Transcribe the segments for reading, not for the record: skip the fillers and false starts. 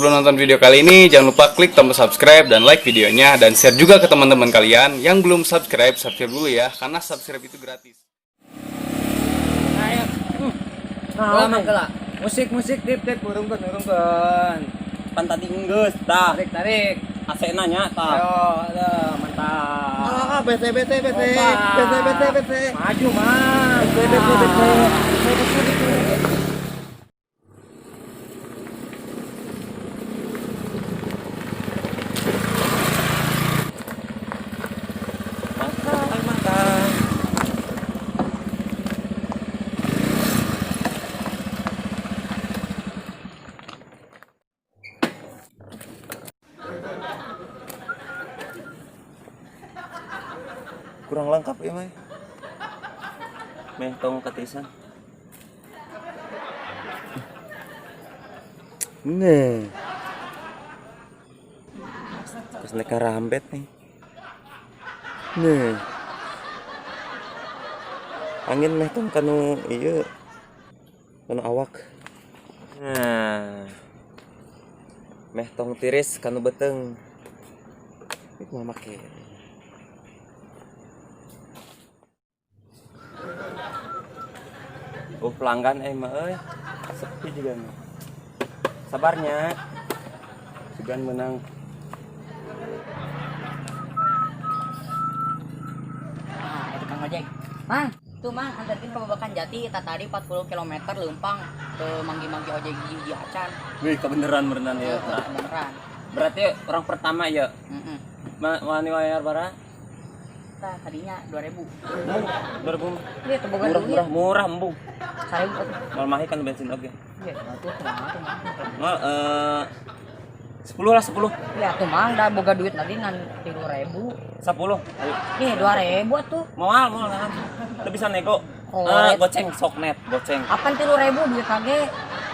Sebelum nonton video kali ini, jangan lupa klik tombol subscribe dan like videonya dan share juga ke teman-teman kalian yang belum subscribe, subscribe dulu ya, karena subscribe itu gratis. Ayo. Nah, Lama gelak. Musik musik tip tip urungkeun urungkeun. Pan tadi enggeus tah. Tarik tarik. AC nanya tah. Ayo, aduh, mantap. Ah, BT BT BT Opa. BT BT BT. Maju, Mas. BT BT BT BT BT. Makan, makan. Kurang lengkap ya, Mai. Meh tong katisan. Nih. Terus mereka rambet nih. Nih. Angin meh tong kanu ieu kanu awak. Nah. Meh tong tiris kanu beteng. Ini mau make. Oh, pelanggan mah euy. Sepi juga nih. Sabarnya. Sugan menang. Nah, itu Kang ojek. Mang, tuh Mang, antarkin ke Babakan Jati, tadi 40 km leumpang ke manggi-manggi ojek hiji acan. Wih, kebeneran beneran ya. Heeh, beneran. Berarti orang pertama ya. Heeh. Wani wayar bara? Tah, tadinya 2000. Embung, 2000. Iya, teu boga Murah, duit. murah, murah embung. 1000 atuh. Mal mahi kan bensin oke. Iya, atuh kumaha tuh Mang. Mal 10 lah 10. Iya, tuh Mang, dah boga duit lagi ngan 3000. 10. Ayo. Nih, 2000 atuh. Moal, moal kan. Teu bisa nego. Oh, Eh, goceng sok net, goceng. Apaan 3000 duit kage?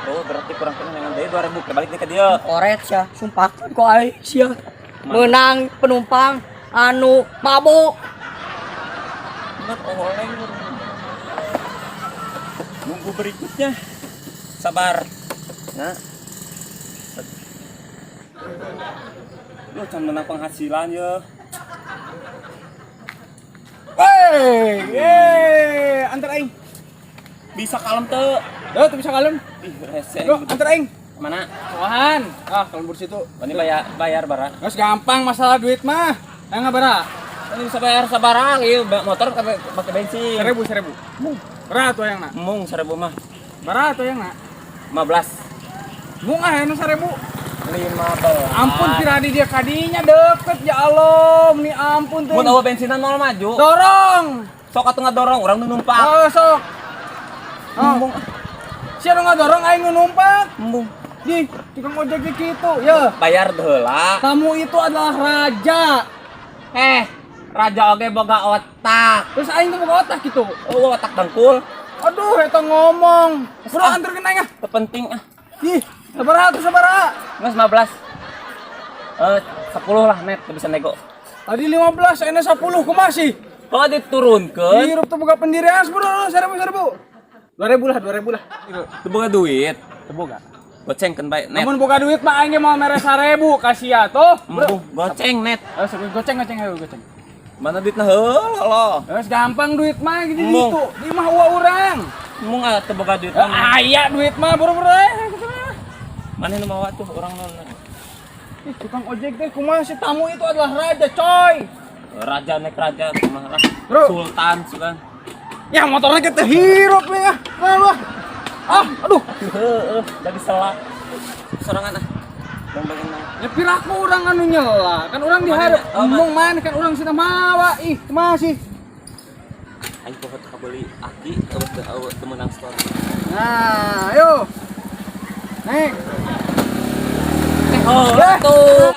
Oh, berarti kurang kena dengan deui 2000 kebalik deui ke dia. Koret sia, sumpah kok aing sia. Menang penumpang anu mabuk. Bener oleng. Nunggu berikutnya. Sabar. Nah, Lu can menang penghasilan ya. Wey, ye, antar aing. Bisa kalem teu. Yo, tuh bisa kalem. Ih, rese. Yo, antar aing. Mana? Sohan. Ah, kalau bur situ. Ini bayar bayar bara. Geus gampang masalah duit mah. Ayo ngabara. Ini bisa bayar sabarang ieu motor pakai bensin. 1000 1000. Berat tuh yang nak. Mung 1000 mah. Berat tuh yang nak. 15. Mung ah anu 1000. 15. Ampun piradi dia kadinya deket ya Allah, nih ampun tuh. Mun eueuh bensinan moal maju. Dorong. Sok atuh ngadorong urang nu numpak. Oh, sok. Oh. Embung. Sia nu ngadorong aing nu numpak. Embung. Di tukang ojek gitu, ya. Bayar heula. Tamu itu adalah raja. Eh, raja oge boga otak. Terus aing tuh boga otak gitu. Oh, otak dengkul. Aduh, eta ngomong. Bro, anterkeun aing ah. Teu penting ah. Ih, sabaraha tuh sabaraha? Geus 15. Eh, 10 lah net teu bisa nego. Tadi 15, ini 10, kumaha sih? Kok diturunkeun? Hirup tuh boga pendirian, bro, 1000 1000. 2000 lah, 2000 lah. Teu boga duit. Teu boga. Goceng keun bae net. Namun boga duit mah aing ge mau mere 1000 kasih ya tuh. Embung, goceng net. Eh, goceng goceng ayo goceng. Mana duitna heula lo. Terus gampang duit mah gitu Embung. gitu. Di mah uang urang. Embung ah teu boga duit Eh, mah. aya duit mah buru-buru eh. Mana nu mawa tuh urang nu. Ih, tukang ojek teh kumaha sih tamu itu adalah raja, coy. Raja nek raja kumaha lah. Bro. Sultan sugan. Ya motornya kita hirup nih ah. Nah, lah. Ah, aduh. Heeh, lagi selak. Sorangan ah. Bang bang nang. Ya piraku urang anu nyela, kan urang diharap. Oh, Embung mana kan urang sina mawa. Ih, kumaha sih? Aing poho teu kabeli aki eueuh teu eueuh teu meunang store. Nah, ayo. Naik. Eh, oh, tuh.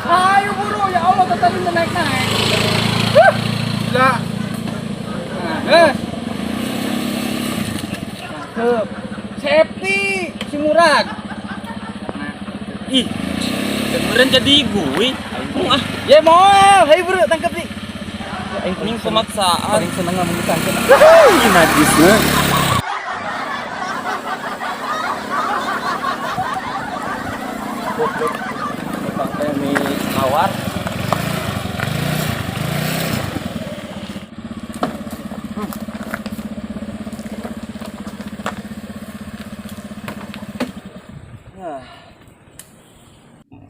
Ayo buru, ya Allah tetap ini naik-naik. Huh, Gila. Nah, eh. Cakep. Safety si Murad. Ih. Kemarin jadi gue. Embung ah. Ya mau, hei bro, tangkap nih. Anjing pemaksaan. Paling seneng ngomong ditangkap. Ih, najisnya.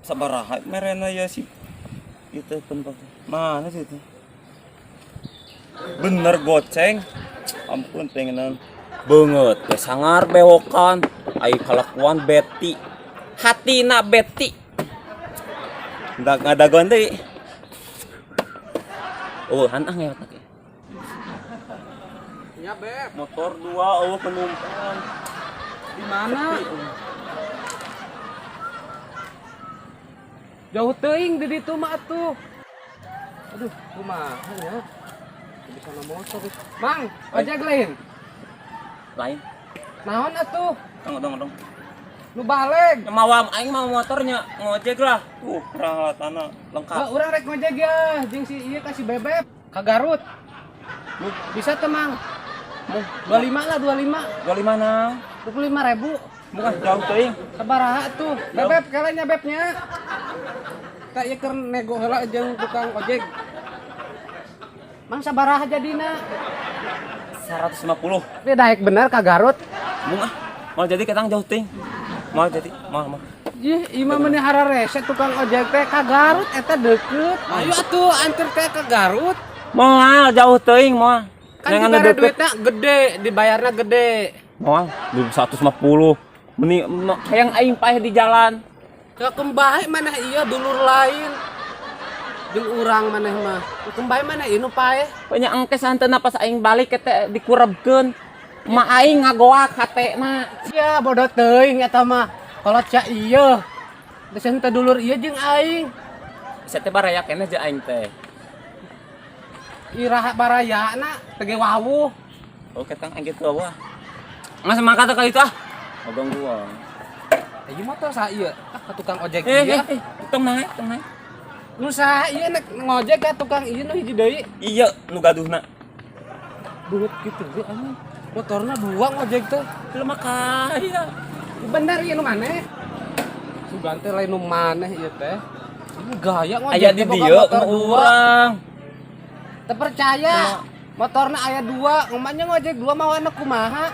Sabaraha merena ya si itu penumpang. Mana sih itu? Bener goceng. Ampun pengenan. Banget, ya sangar bewokan. Ai kalakuan beti. Hatina beti. Ndak ngadagoan deui. Oh, han ah ngewat lagi. Ya, Beb. Motor dua, oh penumpang. Di mana? Jauh teuing di ditu mah atuh. Aduh, kumaha nya? Bisa na motor. Mang, ojek lain. Lain. Naon atuh? Tunggu, tunggu, tunggu. Nu baleg. Ya, mawa aing mau motornya ngojek lah. Tuh, peralatanna lengkap. Wah, urang rek ngojek ya, jeung si ieu ka si Bebeb ka Garut. Bisa teu, Mang? 25 lah, 25. 25 na. 25.000. Bukan jauh teuing. Sabaraha tuh? Bebeb kalanya bebnya. Tak ieu keur nego heula jeung tukang ojek. Mang sabaraha jadina? 150. Tapi daek bener ka Garut. Mung ah. Mau jadi ketang jauh teuing. Mau jadi, mau mau. Ih, imah meni hararese tukang ojek teh ka Garut eta deket. Ayo atuh anter teh ka Garut. Moal jauh teuing moal. Kan dibere duitnya gede, dibayarnya gede. Moal 150. Meni hayang aing paeh di jalan. Ke kembahe maneh iya dulur lain. Jeung urang maneh mah. Ke kembahe maneh ieu nu paeh. Banyak engke santeuna pas aing balik ke teh dikurebkeun. Ma aing ngagoak hatena. Ya bodoh teuing eta mah. Kalau cak iya. Geus henteu dulur ieu jeung aing. Saya teh baraya keneh jeung aing teh. Iraha barayana tege wawuh. Oh, ketang aing kitu wah. Mas mangkat kali itu ah. Ogong gua. Ieu motor sa ieu? Ah, ka tukang ojek Eh, ieu. eh, eh, tong naik, tong naik. Nu saha ieu nek ngojek ka tukang ieu nu hiji deui. Iya, nu gaduhna. Duit kitu ge anjing. Motorna dua ngojek teh. Lu mah kaya. Bener ieu nu maneh. Sugan teh lain nu maneh ieu teh. Ini gaya ngojek Aya di teh boga dieu motor nu dua. urang. Teu percaya. Motorna aya dua, ngomongnya ngojek dua mawana kumaha?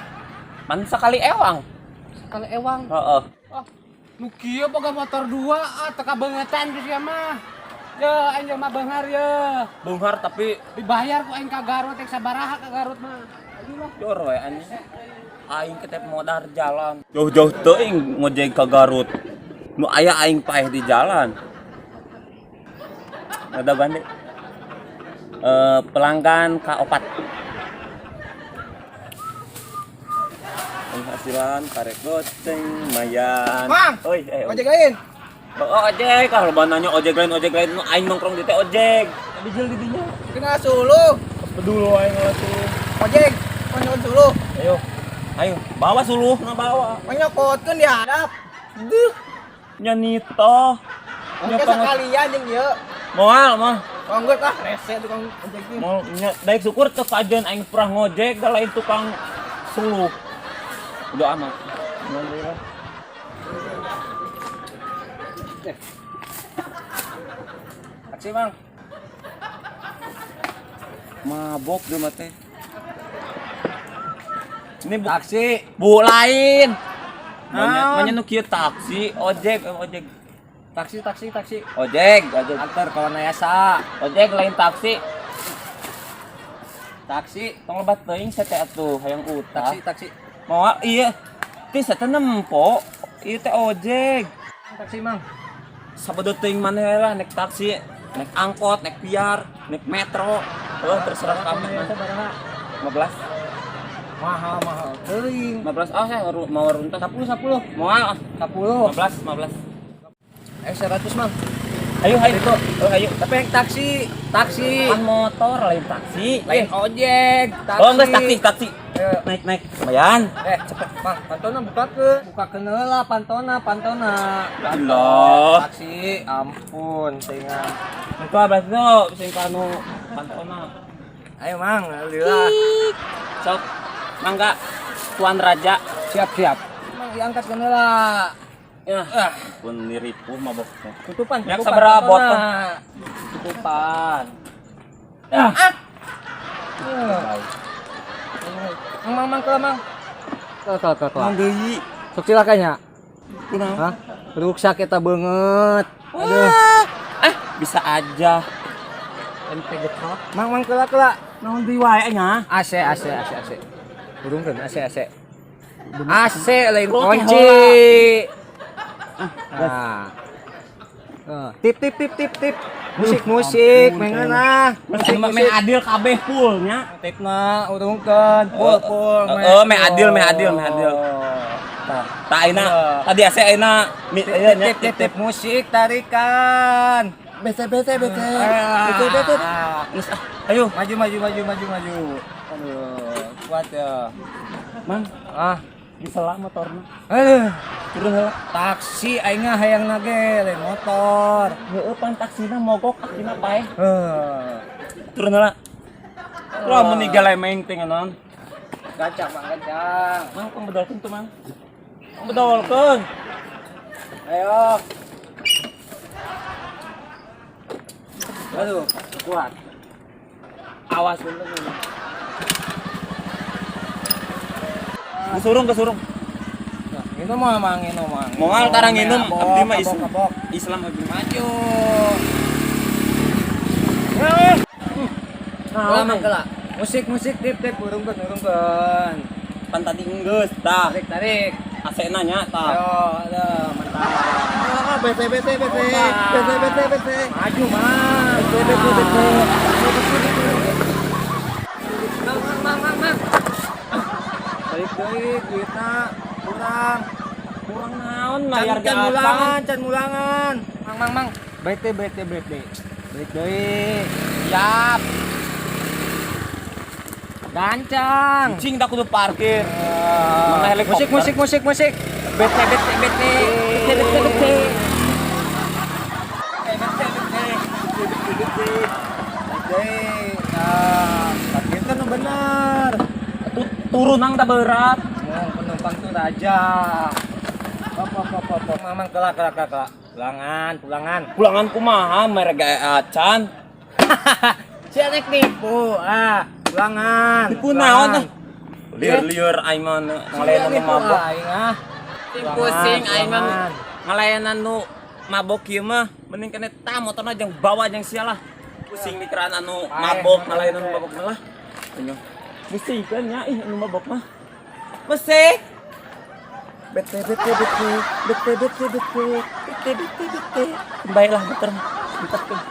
Pan sekali ewang. Sekali ewang. Heeh. Ah, nu kieu boga motor dua, ah teu kabeungetan geus sia mah. Ya, aing mah beunghar ye. Beunghar tapi Dibayar ku aing ka Garut, rek sabaraha ka Garut mah. Ayo lah. jor we anjing. Aing ketep modar jalan. Jauh-jauh teuing ngojek ka Garut. Nu aya aing paeh di jalan. Ada bande. Pelanggan K4. Penghasilan karek goceng lumayan. Mang, Oi, eh, oi. ojek lain. Oh, ojek, kalau nanya ojek lain, nu aing nongkrong di teh ojek. Bijil di dinya. Kena suluh. Pedul aing langsung. Ojek, nyokot suluh. Ayo. Ayo, bawa suluh, na bawa. Nyokotkeun dihadap. Duh. Nyanito. Oke sekalian jeung ieu. Moal, moal. Oh geus ah, rese tukang ojek teh. Moal nya daek syukur teu kajen aing pernah ngojek da lain tukang suluh. Udah amat. Alhamdulillah. Taksi, Mang. Mabok dia mah teh. Ini bu, Taksi. bu lain. Banyak Naon? banyak nu kieu taksi, ojek, ojek. Taksi, taksi, taksi. Ojek, ojek. Antar kawan Ayasa. Ojek lain taksi. Taksi, Tong lebat teuing saya teh atuh hayang utah. taksi, taksi. Mau iya. Teh saya teh nempo. Ieu teh ojek. Taksi, Mang. Sabodo teuing maneh lah naik taksi, naik angkot, naik piar, naik metro. Oh, terserah kamu. Ayasa baraha. 15. Mahal, mahal. Teuing. 15. Oh, saya mau runtuh. 10, 10. Mau ah. 10. 15, 15. 100, Mang. Ayo, ayo. Oh, ayo. Tapi yang taksi, taksi. Kan motor lain taksi. Lain ojek, taksi. Oh, enggak taksi, taksi. Ayo. Naik, naik. Lumayan. Cepet, Mang. Pantona bukakeun. Bukakeun heula pantona, pantona. Allah. Taksi, ampun, tingan. Itu apa tuh? Sing kanu pantona. Ayo, Mang, alhamdulillah. Sok, mangga Tuan Raja. Siap, siap. Mang diangkat heula. Ya, pun niripuh mabok teh. Tutupan, Yang tutupan. sabaraha pantona. botol? Tutupan. Ah. Mang, mang, mang, ke, mang. Ke, ke, ke, ke. Mang deui. Sok silakannya. Kunaon? Hah? Ruksak eta beungeut. Aduh. Ah, bisa aja. Tempe getrot. Mang mang kela kela. Naon deui wae nya? AC AC AC AC. Hurungkeun AC AC. AC lain Oke, kunci. Ah. Tip tip tip tip tip. Musik musik mengeunah. Musik meh adil kabeh full nya. Tipna urungkeun full full. Meh adil, meh adil, meh adil. Tah. Tah ayeuna tadi AC ayeuna mi Tip ieu nya tip tip tip musik tarikan. Bete bete bete. Bete bete. Geus ah, ayo. Maju maju maju maju maju. Aduh, kuat ya. Mang, Ah, disela motorna. aduh. Turun heula. Taksi aing mah hayang nage lain motor. Heueuh pan taksina mogok akhirna paeh. Heuh. Turun heula. Wah, mun digalemeng teh naon. Gancang mang gancang. Mang pembedolkeun tuh, Mang. Pembedolkeun. Ayo. Aduh, kuat. Awas bener. Kesurung, kesurung. Minum mah mang minum mang. Moal tarang nginum, Mabok, abdi mah mabok, Islam. mabok. Islam abdi. Maju. Kela mang kela. Musik musik tip tip urungkeun urungkeun. Pan tadi enggeus tah. Tarik tarik. AC-na nya tah. Ayo, aduh, mantap. Ah, bete bete bete. Bete bete bete. Maju, Mang. Bete bete bete. Mang, mang, mang, mang, mang. Balik deui duitna kurang. Kurang naon mayar Can, can mulangan, can mulangan. Mang, mang, mang. Bete, bete, bete. Balik deui. Siap. Gancang. Cing tak kudu parkir. Mana helikopter? Musik, musik, musik, musik. Bete, bete, bete. Bete bete bete. Bete, bete, bete. Bete, bete. Nah, parkir kan bener. Turun nang tak berat. Ngomong penumpang tuh raja. Hop, hop, hop, hop, hop. Mamang kelak, kelak, kelak, kelak. Pulangan, pulangan. Pulangan kumaha merek acan. Si anek nipu, ah, pulangan. Nipu naon ah? Liur-liur aing mah ngalayanan nu mabok. Aing ah. Pusing aing mah ngalayanan nu mabok ieu mah mending kene ta motorna jeung bawa jeung sia lah. Pusing mikiran anu mabok ngalayanan nu mabok mah lah. Musikeun nya ih anu mabok mah. Musik. Bete bete bete bete bete bete bete bete bete. Baiklah motor. Entetkeun.